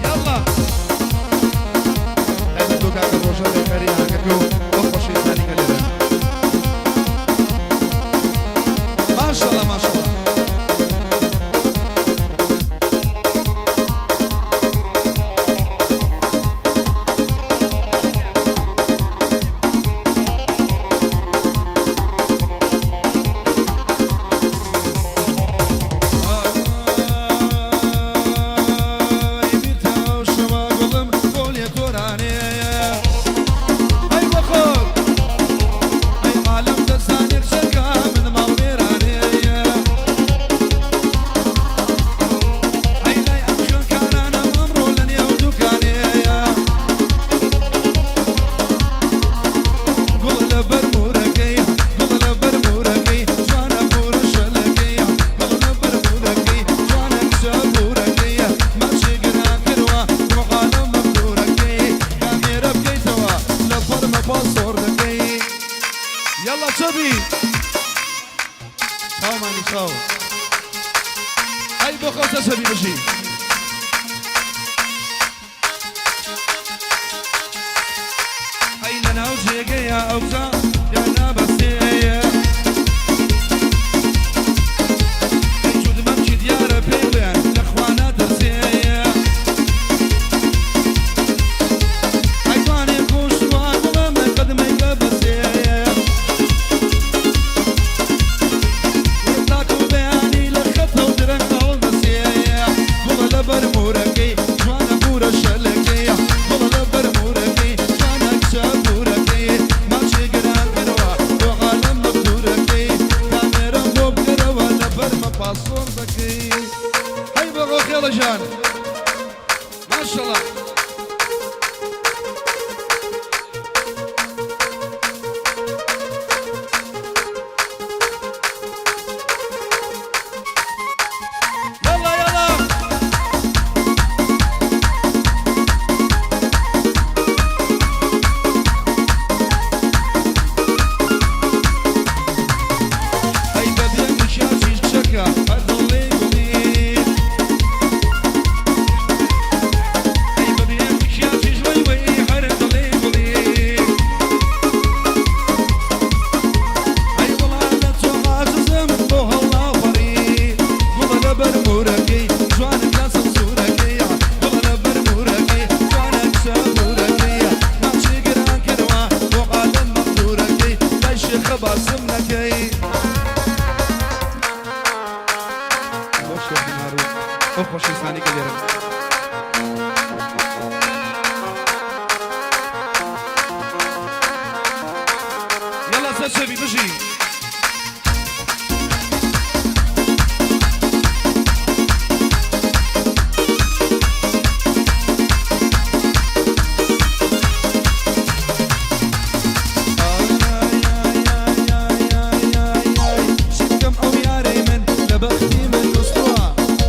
یاڵڵا تایبەت بۆ کاکە ڕۆژە ڕێکخەری ئاهەنگەکە و ئەو خۆشەویستانەی کە لێرەن. ماشەڵا ماشەڵا. ئای بیرتە ئەو شەوە گوڵم بۆ لێ تۆرانێ ئەی بۆ خۆت ئەی عالەم دەزانێ چەکە من ماڵ وێرانێ ئەی لای ئەم خوێندکارانەم ئەمڕۆ لە نێو دوکانێ گوڵ لەبەر مورەکەی گوڵ لەبەر مورەکەی جوانە پورە شەلەکەی گوڵ لەبەر مورەکەی جوانە کچە پورەکەی ماچێ گران کروە بۆ عالەم مەغدورەکەی کامێرە بکەیتەوە لە پەڕمە پاسۆر دەکەی یەڵا چەبی چاومانی چاو ئەی بۆ خۆتە چەبی بژی. ئەی لەناو جێگەیا ئەو کچە دانابەستێیە. ئەی جووت مەمکی دیارە پێی بڵێن لە خوا ناترسێیە. ئەی دوانێ کوشتووە گوڵم قەدمەی بەبەستێیە. وەرە تاکو بەیانی لە خەتەو درەنگ هەڵدەسێیە. گوڵە لەبەر مورەکەی جوانە بورە شەلەکەی گوڵە لەبەر مورەکەی جوانە کچە بورەکەی ماچێ گران کەرەوە بۆ عالەم مەغدورەکەی کامێرەم بۆ بکەرەوە لەبەرمە پاسۆر دەکەی هەی بۆ خێڵە ژان ماشەڵا. یاڵا یاڵا. ئەی بە بێ مکیاجیش کچەکە هەر دڵی گوڵی. ئەی بە بێ مکیاجیش وەی وەی هەر دڵی گوڵی. ئەی وەڵا لە تۆ عاجزم بۆ هەڵناپەڕی. گوڵە لەبەر مورەکەی جوانە کاسم سوورەکەی. گوڵە لەبەر مورەکەی جوانە کچە بوورەکەی. ماچی گران کەرەوە بۆ عالەم مەغدوورەکەی. لای شێخە باسم نەکەی. بۆ شێخ دینار و ئەو خۆشەویستانەی کە لێرەن. یەڵا سەرچەبی بژی. چی بکەم ئەو یارەی من لە بەختی من نوستووە،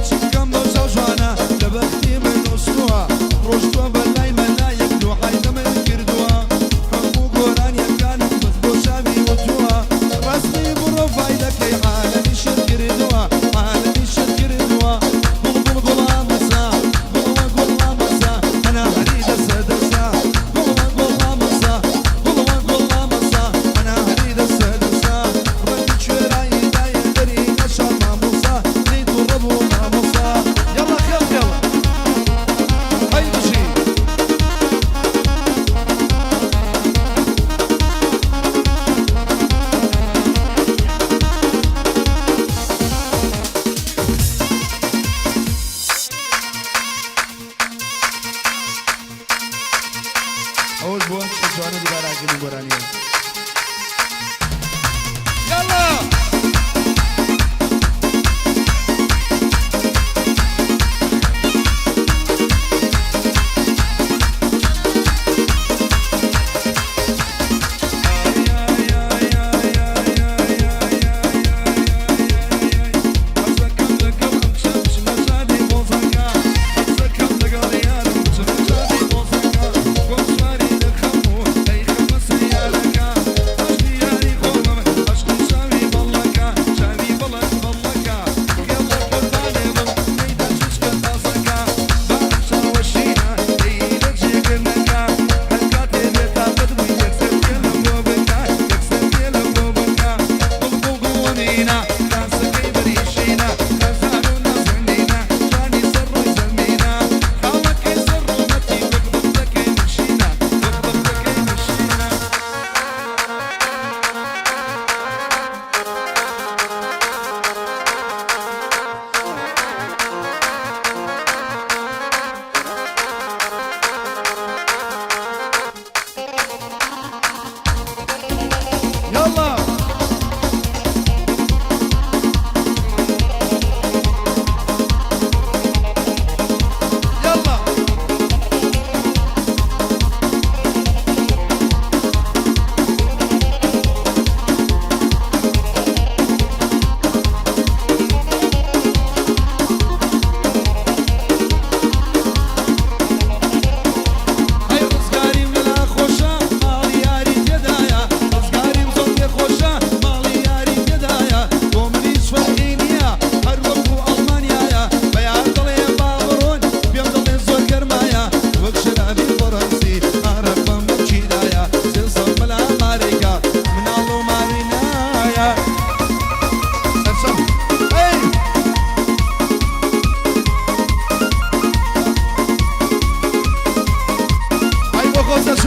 چی بکەم بەو چاو جوانە لە بەختی من نوستووە، ڕۆشتووە بە لای مەلایەک دوعای لە من کردووە، هەموو گۆرانیەکانم بەس بۆ چاوی وتووە، ڕەسمی پڕۆفایلەکەی عالەمی شت کردووە، عالەمی شت کردووە، گوڵ گوڵ گوڵە مەسە، گوڵە گوڵە مەسە، ئەنا هەری دەسە دەسە، گوڵە گوڵە مەسە، گوڵە گوڵە مەسە، ئەنا هەری دەسە دەسە، ڕەنگی کوێرایی دایە دەری نەشان مامۆسا، لێی توڕە بوو مامۆسا. یەڵا خێڵ خێڵە ئەی بژی. ئەوەش بۆ ئەم کچە جوانە دووبارە ئەگەنی گۆرانیە. یاڵا. حەزەکەم لەگەڵ ئەم کچە بچمە جادەی بۆزەکە، حەزەکەم لەگەڵ یارم بچمە جادەی بۆزەکە، گۆم سواری لە خەم و ئەی خەمە سەیارەکە.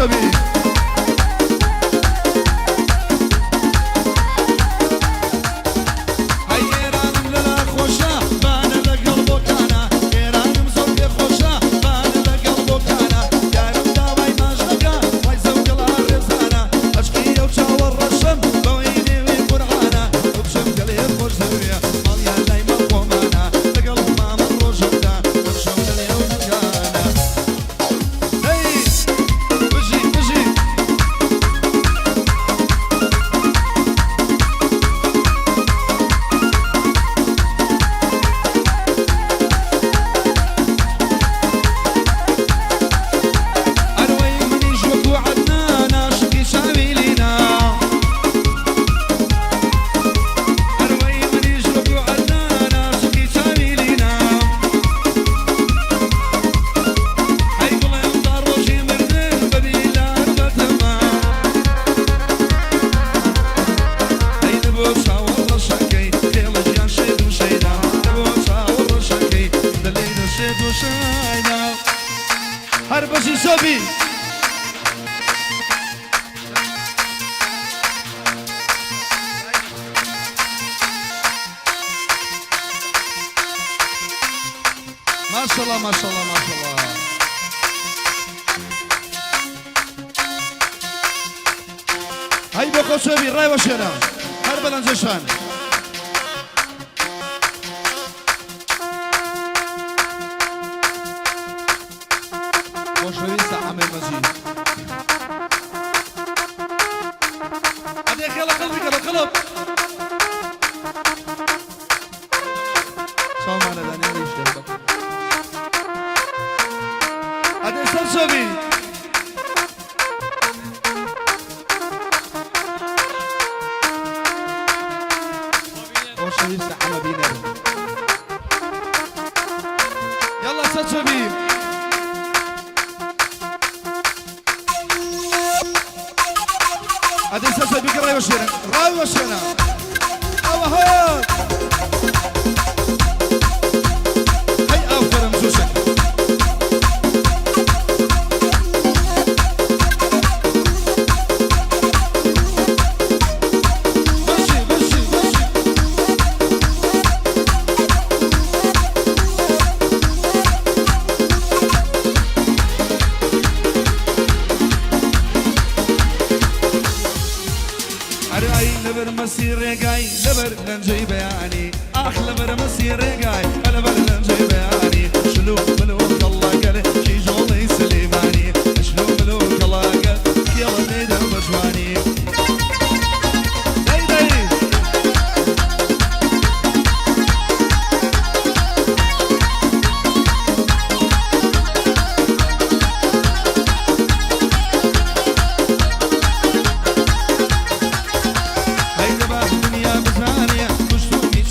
سەرچەبی. هەی ئێرانم لەلا خۆشە بانە لەگەڵ بۆکانە، ئێرانم زۆر پێ خۆشە بانە لەگەڵ بۆکانە، یارم داوای ماچ دەکا ڕای زەوگەڵا ڕێزانە، ئەشقی ئەو چاوە ڕەشەم بەوەی نێوی قورعانە، ئەو کچەم گەلێ خۆش دەوێ ماڵیان لای ماڵ خۆمانە، لەگەڵ مامە ڕۆژەمدا ئەمشەو لەنێو دوکانە. هەی بژی بژی. ئەروەی منیش وەکو عەدنان عاشقی چاوی لینا، ئەروەی منیش وەکو عەدنان عاشقی چاوی لینا، ئەی گوڵم تا ڕۆژی مردن بەبی لار بەتەما، ئەی دەبۆ چاوە ڕەشەکەی خێڵە گیان شێت و شەیدا، دەبۆ چاوە ڕەشەکەی دەلێی دەشێت و شەیدا. هەر بژی سۆبی. ماشەڵا ماشەڵا ماشەڵا. هەی بۆ خۆشەوی ڕای وەشێنە هەر بەلەنجەشان. خۆشەویستە حەمەی مەجید. ئەدێ خێڵە قڵبی کە بە قڵب. چاومانە دانیالیش دەست بە. ئەدێ سەر چۆبی. خۆشەویستە حەمە بینەر. یاڵا سەر چۆبی. ئەدەی سەر چۆبی کە ڕای وەشێنە ڕای وەشێنە ئەوە هات. هەی ئافەرم جوشک. بژی بژی بژی. ئەرای لەبەر مەسی ڕێگای لەبەر لەنجەی بەیانی، ئاخ لەبەر مەسی ڕێگای لەبەر لەنجەی بەیانی، شلو ملو کەڵڵەگەل کیژۆڵەی سلێمانی، شلو ملو کەڵاگەل کێڵە لێدە بە جوانی. دەی دەی. هەی دەبا دنیا بزانێ کوشتومی.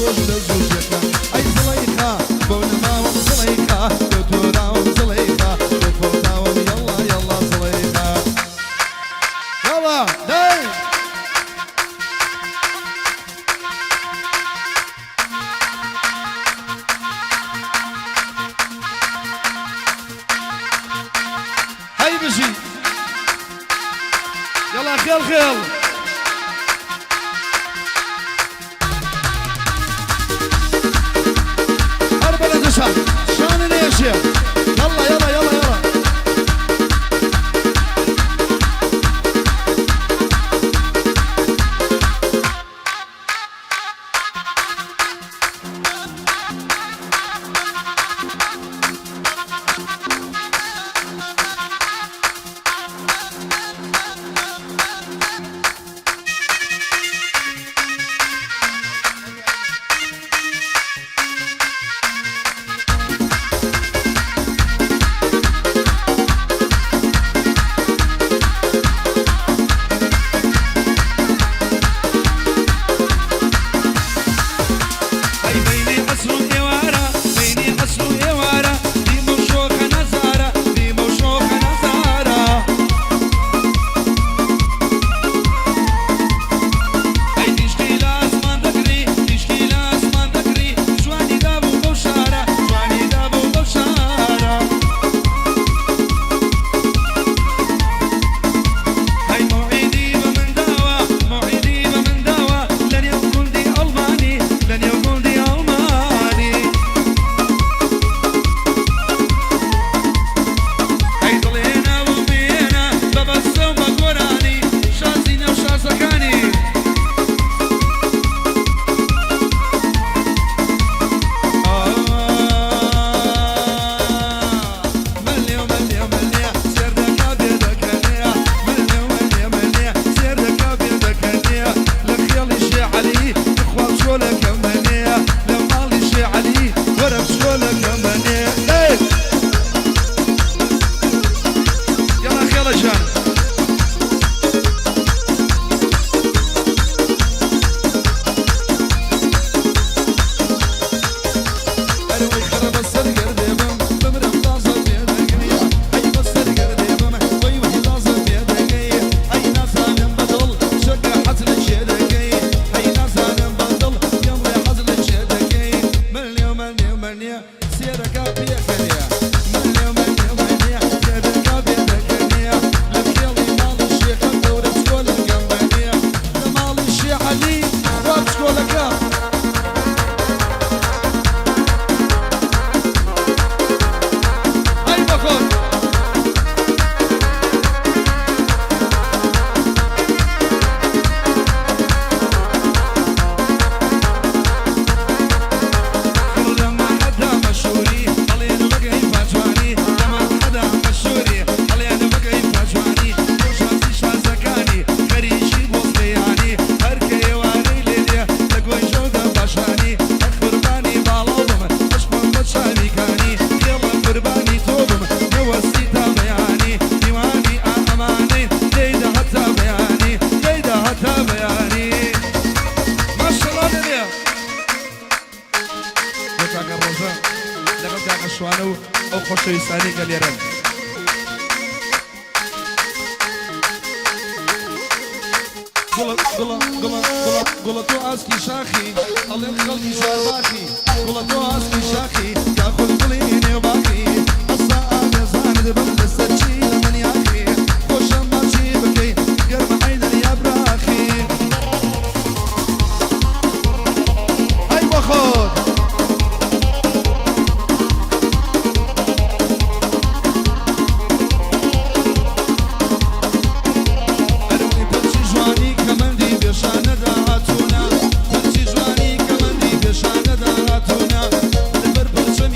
ڕۆژ لە زوو ژەکە. ئەی زڵەیخا بەو نەماوم زڵەیخا، لەو تۆراوم زڵەیخا، لەو فەوتاوم یەڵا یەڵا زڵەیخا. یەڵا دەی. هەی بژی یەڵا خێڵ خێڵ. هەر بەلە شان شانە نێشێ یەڵا یەڵا یەڵا یەڵا. ئەی بەینی عەسر و ئێوارە، بەینی عەسر و ئێوارە، دیمە و شۆخە نازارە، دیمە و شۆخە نازارە. ئەی تیشکی لە ئاسمان دەگری، تیشکی لە ئاسمان دەگری، جوانی دابوو بەو شارە، جوانی دابوو بەو شارە. ئەی مەوعیدی بە من داوە، مەوعیدی بە من داوە، لە نێو گوندی ئەڵمانی، لە نێو گوندی ئەڵمانی. ئەی دڵێ ناوم بێنە بە بەستە و بە گۆرانی، شازی نێو شازەکانی. ملێ و ملێ ملێ سێردەکا بێدەکەنێ، ملێ و ملێ ملێ سێردەکا بێدەکەنێ، لە خێڵی شێ عەلی بخوا بچۆلەکە مەنێ، لە ماڵی شێ عەلی وەرە بچۆلەکە مەنێ. ئەی یەڵا خێڵە ژان. ئەرەوەی خەڕە بەسەر گردێ بم بمرم تازە پێدەگەی، ئەی بەسەر گردێ بم وەی وەی تازە پێدەگەی، ئەی نازانم بەدڵ چەکە حەز لە کێ دەکەی، ئەی نازانم بەدڵ پێم ڵێ حەز لە کێ دەکەی. ملێ و ملێ و ملێ سێرەکە پێکەنێ، ملێ و ملێ و ملێ سێرەکە پێدەکەنێ، لە خێڵی ماڵی شێخە گەورە بچکۆلەکەم بەنێ، لە ماڵی شێ عەلی وا بچکۆلەکە. ئەی بەخۆت. گوڵ لەمە حەدا مەشهوری ئەڵێن وەک هەیفا جوانی، لەمە حەدا مەشهوری ئەڵێن وەک هەیفا جوانی، تۆ شازی شازەکانی خەریکی بۆزگەیانی، هەر کە ئێوارەی لێ دێ لە گۆی ژەودا باشانی، هەر قوربانی باڵاو بم عشقم بە چاویکانی، خێڵە قوربانی تۆ بم نەوەستی تا بەیانی، میوانی ئا ئەمانەی لێیدا هەتا بەیانی، لێیدا هەتا بەیانی. ماشەڵا لێ بۆ کاکە ڕۆژە لەگەڵ کاکە شوانە و ئەو خۆشەویستانەی کە لێرەن. گوڵە گوڵە گوڵە گوڵە گوڵە تۆ ئاسکی شاخی، ئەڵێن خەڵکی شارباخی، گوڵە تۆ ئاسکی شاخی یاخود گوڵی نێو باخی، ئەسا ئامێزانت بم لەسەر چی لە من یاخی، خۆشە ماچی بکەی گەرمە حەیدەر یا براخی. ئەی بۆ خۆت. ئەرەوەی پرچی جوانی کەمەندی بێشانەدا هاتوونە، پرچی جوانی کەمەندی بێشانەدا هاتوونە، لەبەر پرچەمی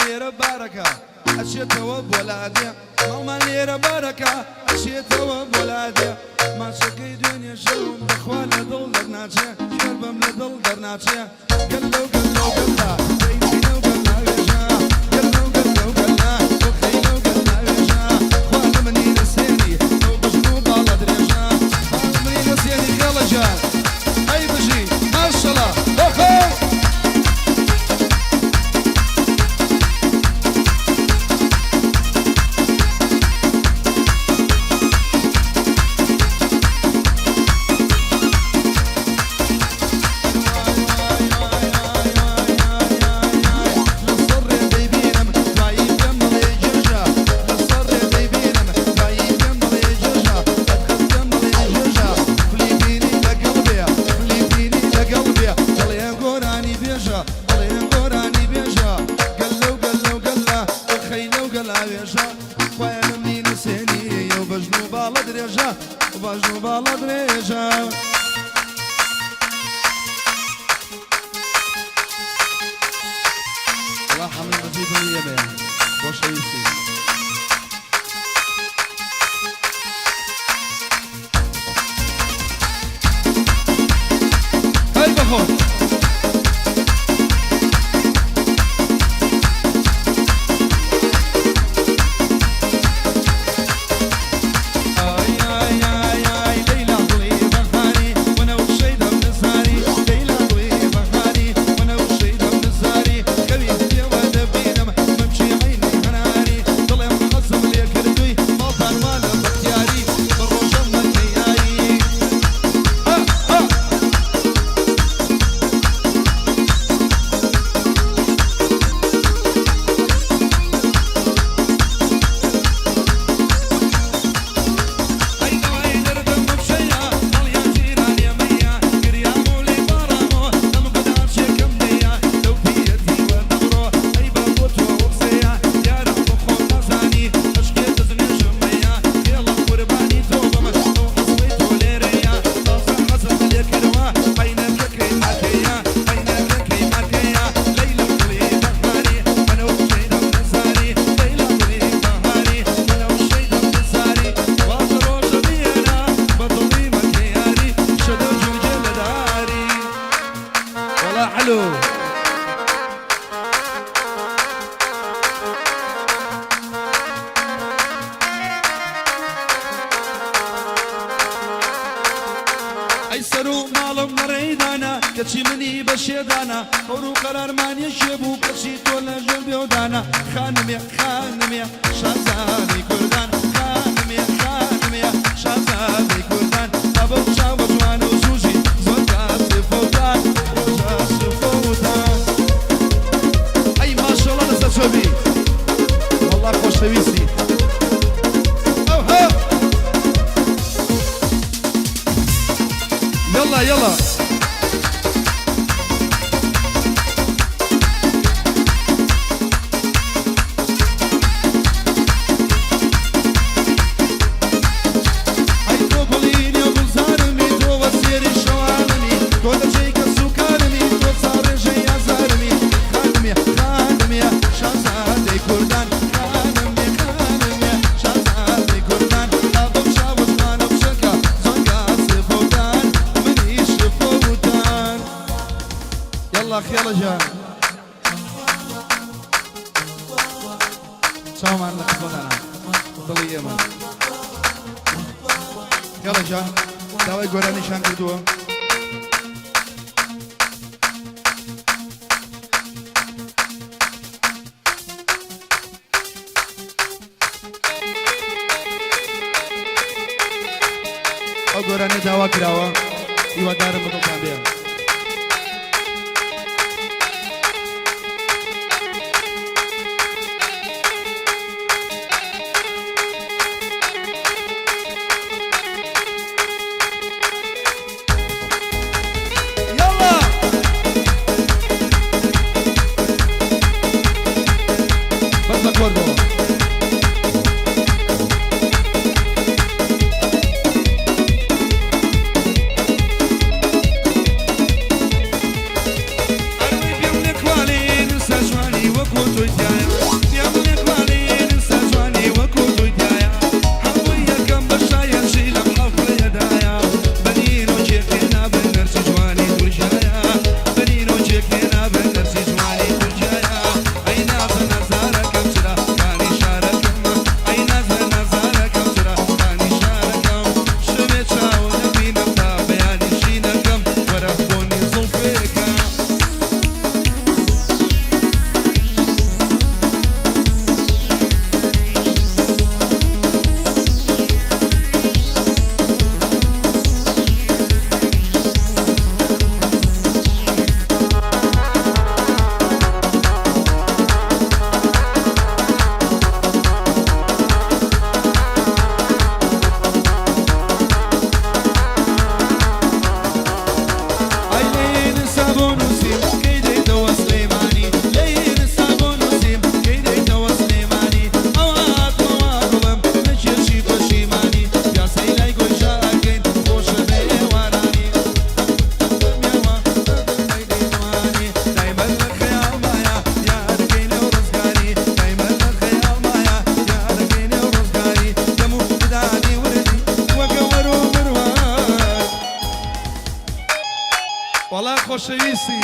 لێرە بارەکە ئەچێتەوە بۆ لادێ ماڵمان لێرە بارەکە ئەچێتەوە بۆ لادێ ماچەکەی دوێنێ شەوم بەخوا لە دڵ دەرناچێ شەر بەم لە دڵ دەرناچێ گەللە و گەللە و گەللە دەی خەینە و گەلاوێژە گەللە و گەللە و گەللە تۆ خەینە و گەلاوێژە خوا لە منی نەسێنی ئەو بەژن و باڵا درێژە خوا لە منی نەسێنی خێڵە گیان ئەی بژی ماشەڵا ئۆخۆ. وەڵا حەمەی مەجید دڵی ئێمەیە خۆشەویستی. هەر بەخۆت. ئای ئای ئای ئای لەیلا دڵی بەهاری وەنەوشەی دەم نزاری لەیلا دڵی بەهاری وەنەوشەی دەم نزاری خەوی پێوە دەبینم مەمکی عەینی هەناری دڵێم حەزم لێ کردووی ماڵتان وا لە بەختیاری بە ڕۆژەم مەکەی ئای ها ها. ئەی دەوای دەردم ببشەیە هەڵیان جیران ئێمەیە گریام و لێی پاڕامۆ دەم گوت عاشقم دەیە لەو پیرەتی وەردەبڕۆ ئەی با بۆ تۆ ئەو قسەیە یارم بۆ خۆم نازانی عشقێ دەستنوێژم مەیە خێڵم قوربانی تۆ بم ئەو ئەسڵەی تۆ لێرەیە تازە حەزم لێ کردوە عەینەکەکەی مارکەیە عەینەکەکەی مارکەیە لەیلم دڵی بەهاری بەنەوشەی دەم نزاری لەیلا دڵی بەهاری بەنەوشەی دەم نزاری وازە ڕۆژە بێنە بە دڵی مەکە یاری شەدە جورگێ لە داری وەڵا حلو. ئەی سەرو ماڵم لە ڕێی دانا کەچی منی بە شێدانا قەور و قەرارمان یەکێ بوو کەچی تۆ لە ژێر بێودانا خانمێ خانمێ شازادەی کوردان خانمێ خانمێ شازادەی کوردان ئەبەو چاوە جوانە و زووژی زۆر کاتی فەوتان ڕۆژاش فەوتان. ئەی ماشەڵا لەسەر چۆبی وەڵا خۆشەویستی ئەوها یەڵا یەڵا. ئەی تۆ گوڵی نێو گوڵزارمی تۆ وەزیری شەوانمی تۆ لە جێی کەس و کارمی تۆ چاڕێژەی ئازارمی خانمێ خانمێ شازادەی کوردان خانمێ خانمێ شازادەی کوردان ئابەو چاوە جوانە بچەکە زۆنگا سفەوتان منیش فەوتان یەڵا خێڵە گیان چاومان لە قسمەتانە دڵی ئێمە خێڵە گیان داوای گۆرانیشان کردووە. ئەو گۆرانیە داوا کراوە هیوادارم بەدڵتان بێ. یاڵا. بەس بە کۆردەوە. ئەروی پێم لێ کوالی نووسە جوانی وەکو تۆی تایە. خۆشەویستی.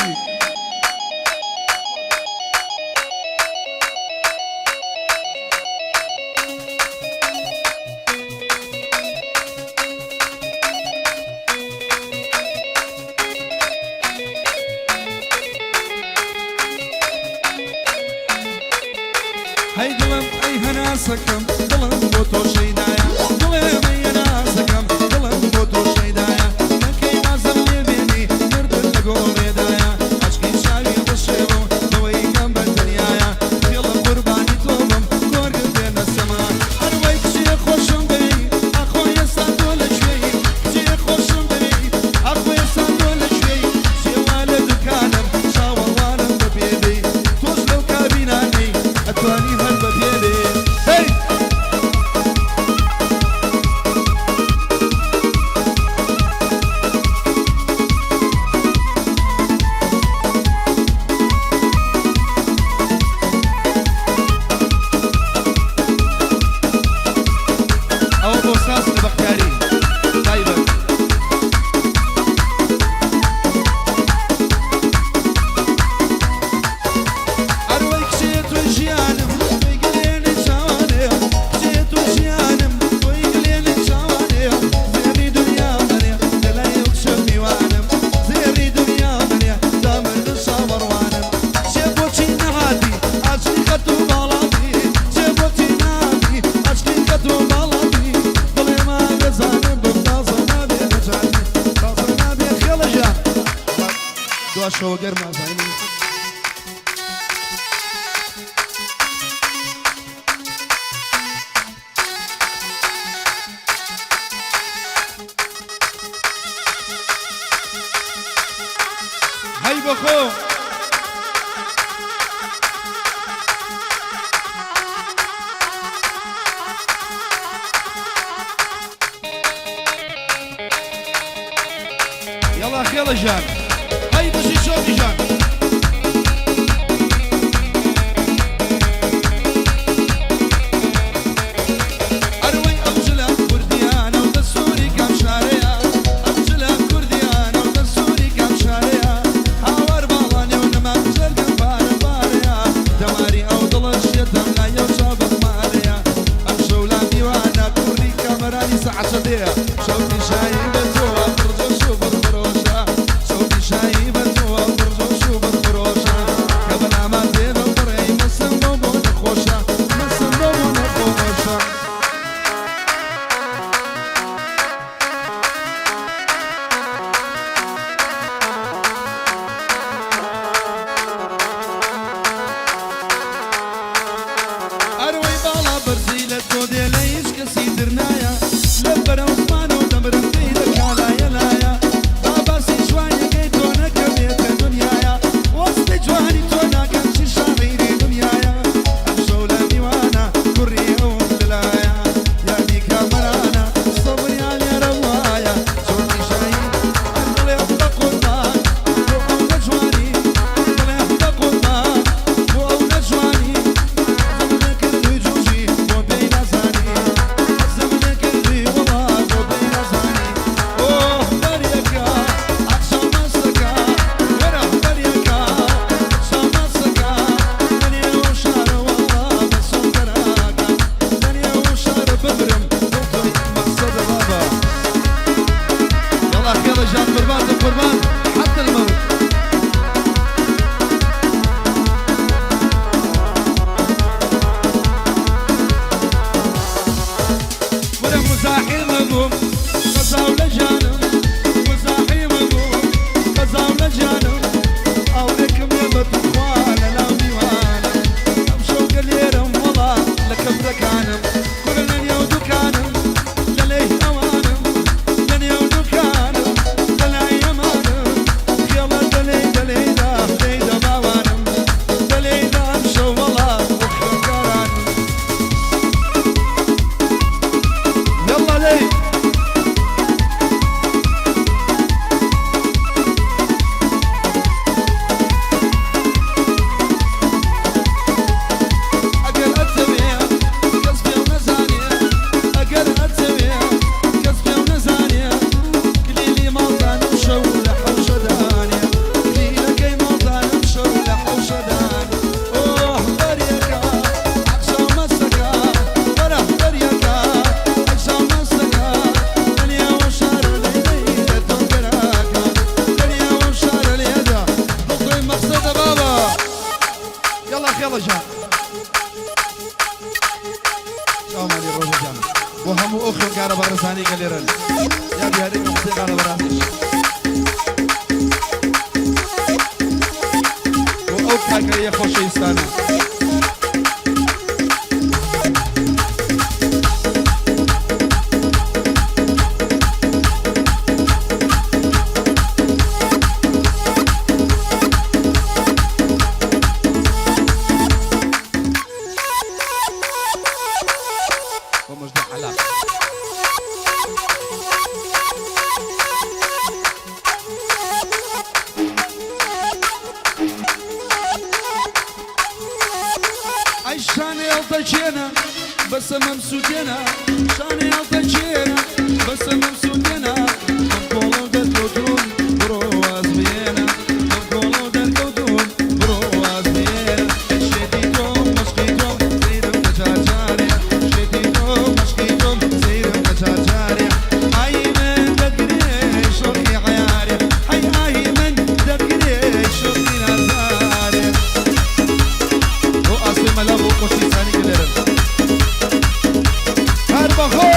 هەی دڵم ئەی هەناسەکەم دڵم بۆ تۆ شەیدایە دڵێم ئەی هەناسەکەم دڵم بۆ تۆ شەیدایە نەکەی وازم لێ بێنی مردن لە گۆڕێدایە عەشقی چاوی ڕشێوە و بەوەی کەم بە تەنیایە خێڵم قوربانی تۆ بم گۆرگم بێنە سەما هەروەی کچێ خۆشم دەوێی ئاخۆ ئێستا تۆ لە کوێی کچێ خۆشم دەوێی ئاخۆ ئێستا تۆ لە کوێی کچێ وا لە دوکانم چاوەڕوانم بە پێ بێی تۆش لەو کابینانەی ئەتوانی هەر بە پێ بێ هەی. ئەوە بۆ ساز لە بەختیاری تایبەت. ئەروەی کچێ تۆی ژیانم تۆی گلێنی چاوانێ کچێ تۆی ژیانم تۆی گلێنی چاوانێ زێڕی دنیا منێ لەلای ئەو کچە میوانم زێڕی دنیا منێ تا مردن چاوەڕوانم کچێ بۆچی نەهاتی ئاشقی خەت و باڵاتی کچێ بۆچی نەهاتی ئاشقی خەت و باڵاتی دڵێ ما بێزانم بم تازە نابێ نەجاتی تازە نابێ خێڵە ژیان دوا شەوە گەرما زانی هەی بەخۆ. یەڵا خێڵە ژان هەی بژی شۆقی ژان. ئەروەی ئەو جلە کوردیانە و دەسووری کام شارەیە ئەم جلە کوردیانە و دەسووری کام شارەیە هاوار باڵانێ و نەمام جەرگم پارە پارەیە دەماری ئەو دڵە شێتم لای ئەو چاوە خمارەیە ئەمشەو لا میوانە کوڕی کامەرانی سەعات چەندەیە شەوقی شایی بە تۆوە پڕ جۆش و پڕ خرۆشە شەوقی شایی بە تۆوە پڕ جۆش. چاومانی ڕۆژە گیان بۆ هەموو ئەو خوێندکارە بەڕێزانەی کە لێرەن یادی هەرێمی حوسێن خانە بەرازیش بۆ ئەو کاکەیە خۆشەویستانە. بۆ مژدە عەلاق. ئەی شانێ هەڵتەکێنە بەسە مەمسووتێنە شانێ هەڵتەکێنە بەسە مەمسووتێنە بەم کۆڵەو دەرکەوتوون بڕۆ واز بهێنە بەم کۆڵەو دەرکەوتوون بڕۆ واز بهێنە ئەی شێتی تۆم مەشقی تۆم سەیرم کە جار جارێ شێتی تۆم مەشقی تۆم سەیرم کە جار جارێ ئای من دەتگرێ شۆخی عەیارێ هەی ئای من دەتگرێ شۆخی نازارێ. بۆ ئاسۆی مەلا بۆ خۆشەویستانی کە لێرەن. هەر بەخۆ.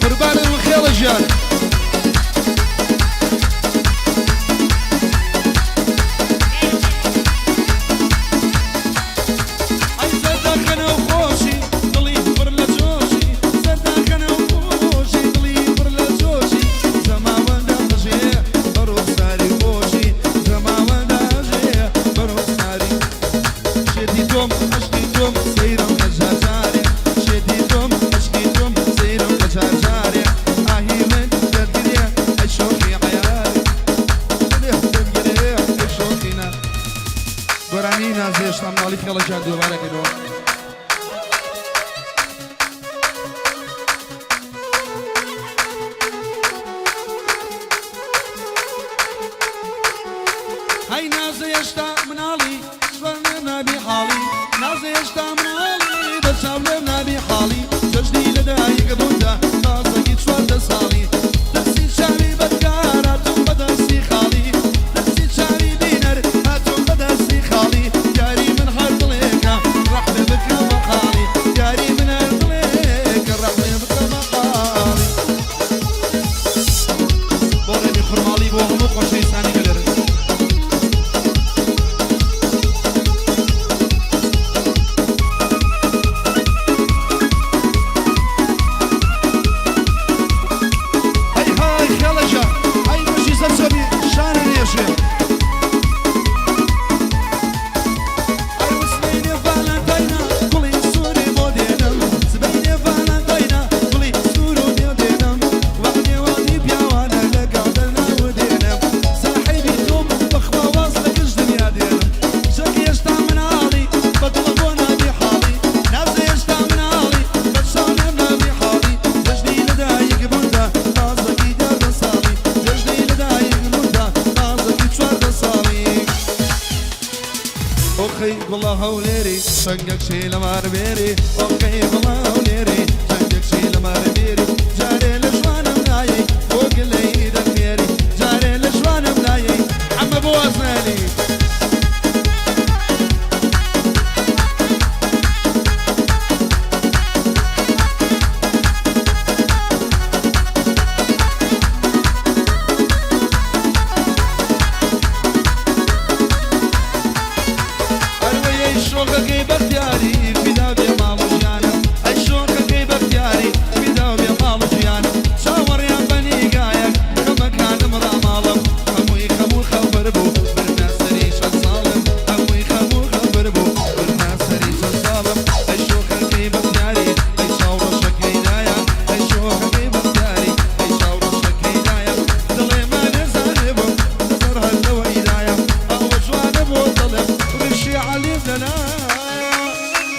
قوربانت بم خێڵە گیان. ئەی زەردەخەنە و خۆشی دڵی پڕ لە جۆشی زەردەخەنە و خۆشی دڵی پڕ لە جۆشی زەماوەندە قژێ بە ڕوخساری خۆشی زەماوەندە ئەژێ بە ڕوخساری شێتی تۆم عەشقی تۆم سەیرم کە جار جارێ شێتی تۆم عەشقی تۆم سەیرم کە جار جارێ ئاهی من دەتگرێ ئەی شۆخی عەیارێ دەتگرێ ئەی شۆخی نا گۆرانی نازێ هێشتا مناڵی خێڵەکیان دووبارە کەنەوە. هەی نازێ هێشتا مناڵی چوار لێم نابی حاڵی نازێ هێشتا مناڵی بە چاو لێم نابی حاڵی جەژنی لەدایک بووندا تازەگی 14 ساڵی ترسی چاوی بەدکار هاتووم بە دەستی خاڵی ترسی چاوی بینەر هاتووم بە دەستی خاڵی یاری من هەر دڵێکە ڕەحمێ بکە بە حاڵی یاری من هەر دڵێکە ڕەحمێ بکە بە حاڵی. بۆ ڕێنی خورماڵی بۆ هەموو خۆشەویستانی گەلەرن. هەی های خێڵەکە هەی بژی سەرچۆمی شانە نێژێ. ئەی سبەینێ ڤالانتاینە گوڵی سووری بۆ دێنم سبەینێ ڤالانتاینە گوڵی سوور و بۆ دێنم وەعدێ وەعدی پیاوانە لەگەڵ دەرناو دێنم ساحێبی تۆم بەخوا واز لە گشت دنیا دێنم ژەک هێشتا مناڵی بە دڵە بۆ نابی حاڵی نازێ هێشتا مناڵی بە چاو لێم نابی حاڵی جەژنی لەدایک بووندا تازەگی 12 ساڵی جەژنی لەدایک بووندا تازەگی 14 ساڵی. ئۆخەی گوڵە هەولێری شەنگەک شی لە مار بێری ئۆخەی گوڵە هەولێری.